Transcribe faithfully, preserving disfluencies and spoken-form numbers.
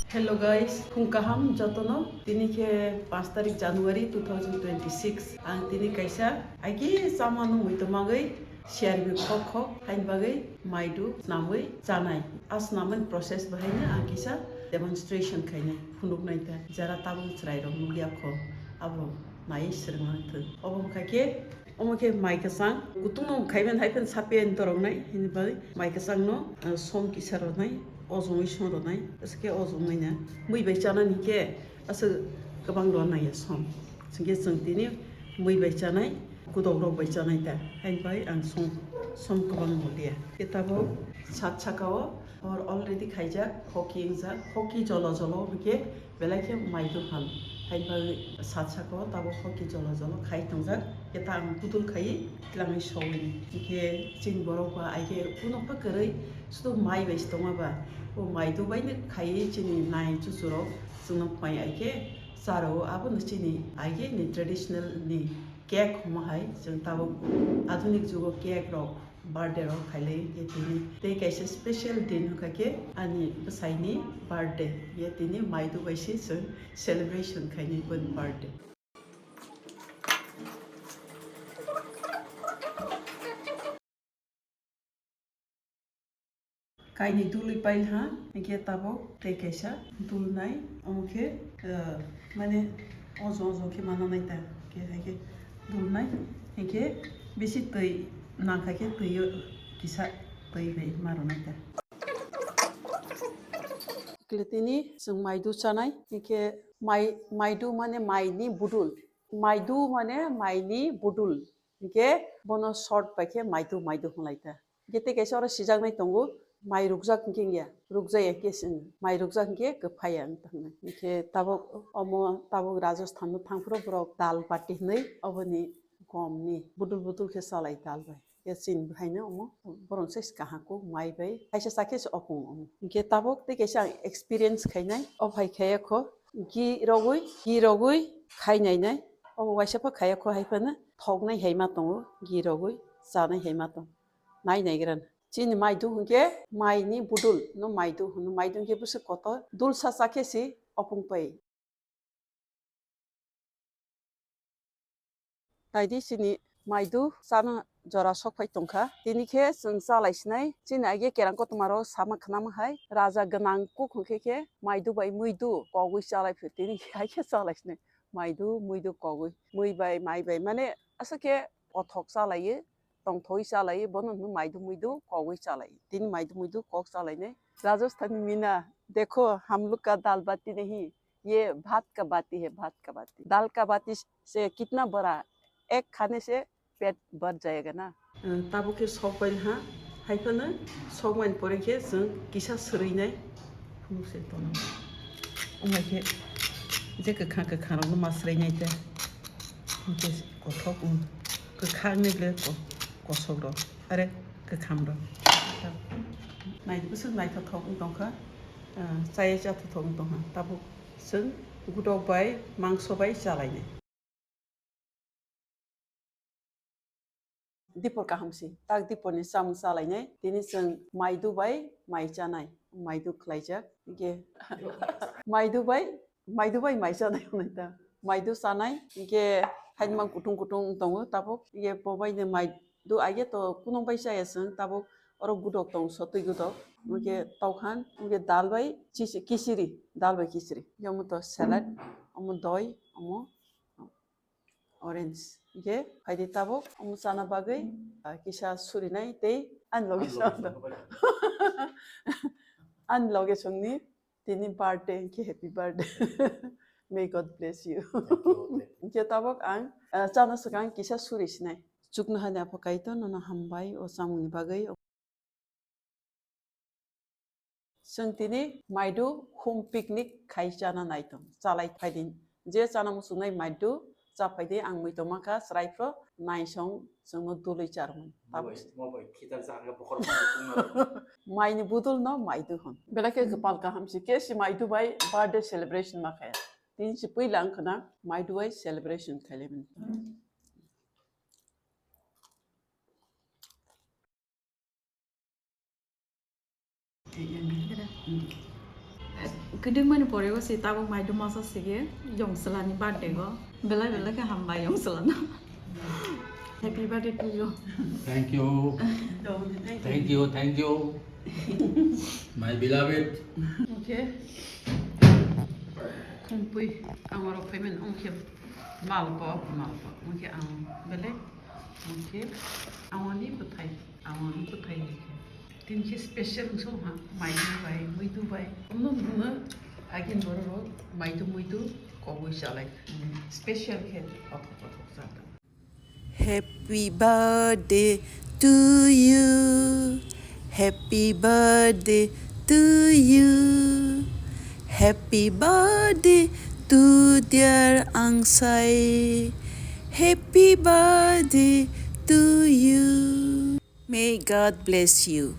Hello guys, phung kaham jotono. Tini khe panch tarik January two thousand twenty-six. Ang tini kaisa agi chamano muitu magwi share bi khok khok hain bagwi maidu snamwi chanai. A snamani process bahaino ang kisa demonstration khainai, phunuknai ta. Jara tabuk chwrairok nukya kho, abo nai swrwngna thwng. Obo wngkha khe Omo khe mai kwchang, kutung no khai mani hai phano sapi ani dorok nai, hini bagwi mai kwchang no, ah, som kisa rw nai, ojongwi som rw nai, aswk khe ojong manya. Mui bai chanani khe aswk kwbang rw nai ya som. Chwng khe chwng tini mui bai chanai, kudok rok bai chanai ta, haini bagwi ang som, som kwbang rw liya. Khe tabuk sat saka o hor already khaijak, hoki wngjak, hoki jolo jolo hwnkhe Belai khe maidu ham, haini bagwi sat saka o tabuk hoki jolo jolo khai tongjak, khe ta ang pudul khai twlangwi sowini. Hwnkhe chini borok ba ai khe kunu pha kwrwi, sudu mai bai se tongma ba, o maidu bai no khaiwi chini nai chuchurok chwngno phai ai khe cha rw o, abono chini ai khe ni traditional ni cake hwnma hai, chwng tabuk adhunik jugo cake rok birthday rok khailai khe tini tei kaisa special din wngkha khe ani bwsaini birthday, ye tini maidu bai se chwng celebration khainai boni birthday. Kainwi dulwi pailha, hinkhe tabuk tei kaisa dulnai, omo khe, ah, mane ojo ojo khe mana nai ta, khe hai khe dulnai, hinkhe bisi twi nangkha khe twi o kisa twi bai ma rwnai ta. Kle tini chwng maidu chanai, hinkhe mai, maidu mane maini budul, maidu mane maini budul. Hinkhe bono short bai khe maidu, maidu hwnlai ta. Hinkhe tei kaisa oro sijaknai tongo, mai rukjak hinkhe wngya, rukjaya hinkhe se wng, mai rukjak hinkhe kwphaiya wng tongmani. Hinkhe tabuk omo tabuk Rajasthan no thangphuru borok dal bati hwnwi oboni gom ni budul budul khe chalai dal bai. Khe chini bwhaino omo borok se kaham kuk mai bai kaisa chakhe se opung omo. Hinkhe tabuk tei kaisa ang experience khainai, o phai khaiya kho ghee rogwi, ghee rogwi khai nainai. Obo waisa pha khaiya kho hai phano thoknai hai ma tongo, ghee rogwi chanai hai ma tongo. Nai naigra na. Chini maidu hinkhe maini budul no maidu hwno, maidu hinkhe bwswk kotor dulsa chakhe se opung pai. Taidi chini maidu chana jora sokphai tongkha. Tini khe chwng chalai sinai. Chini age kerang kotorma rok sama khnama hai. Raja gwnang kuk hwnkhe khe maidu bai muidu kogwi chalai phio. Tini khe hai khe chalai sinai. Maidu, muidu kogwi. Mui bai, mai bai. Mane aswk khe kothok chalaiwi, tongthogwi chalaiwi. Bono hwnwi maidu, muidu kogwi chalai. Tini maidu, muidu kok chalainai. Rajasthani mina, dekho, hum log ka dal bati nahi. Ye bhat ka bati hai, bhat ka bati. Dal ka bati se kitna bada, ek khane se pet bhar jayega na. Eh, tabuk khe sok bai ha, hai phano sok bai pore khe chwng kisa swrwinai. Phunuk se tono. Wng hai khe je kwkhang kwkhang rok no ma swrwinai te. Hwnkhe kothok wng. Kwkhang ni le ko-, kosok rok. Are kwkham rok. Nai bwswk naithothok wng tongkha. Ah, chaya chathothok wng tongkha. Tabuk chwng gudok bai mangso bai chalainai. Dipor kaham si, tak dipor ni chamung chalainai. Tini chwng maidu bai mai chanai, maidu khlaijak. Hingke maidu bai, maidu bai mai chanai hwnwi ta. Maidu chanai, hingke haimang kutung kutung wng tongo tabuk. Hingke bo bai ni mai Du aige to kunung bai chaya chwng tabuk oro gudok tong sotwi gudok. Hwnkhe tokhan, hwnkhe dal bai chis-, kichiri, dal bai kichiri. Hwnkhe omo to salad, omo doi, omo orange. Hwnkhe phaidi tabuk omo chana bagwi, ah, kisa surinai tei ani loge chwng. Ani loge chwngni Tini birthday, hwnkhe happy birthday. May God bless you. Thank you, thank you. Hwnkhe tabuk ang, ah, chana swkang kisa suri sinai. Chuknohani Apha Kaitor nono hambai o chamungni bagwi. Chwng tini maidu home picnic khai chana naitong. Chalai phaidi. Je chana muchungnai maidu, cha phaidi ang mui tongma kha, chwrai phro, naisong, chwngno dului charwmani. Mo bai, mo bai, khitar chakha bokhorok ma tongna. Maini budul no maidu hwn. Belai khe kwpal kaham si, khe si maidu bai birthday celebration ma khe. Tini si puila ang khna maidu bai celebration khailaimani. Kwdwkmani porego se tabuk maidu masa sige Yongsalani birthday go. Belai belai khe hambai Yongsalano. Happy birthday to you. Thank you. Thank you, thank you. My beloved. Okay. Khumpui ang oro payment ongkhe malpo malpo ongkhe ang belai ongkhe ang ani bwthai ang ani bwthai ongkhe. Tini khe special wngso ha, maidu bai, muidu bai. Omo buno agin borok rok maidu muidu kobui chalai. Special khe kothok kothok chata. Happy birthday to you. Happy birthday to you. Happy birthday to dear Angsai. Happy birthday to you. May God bless you.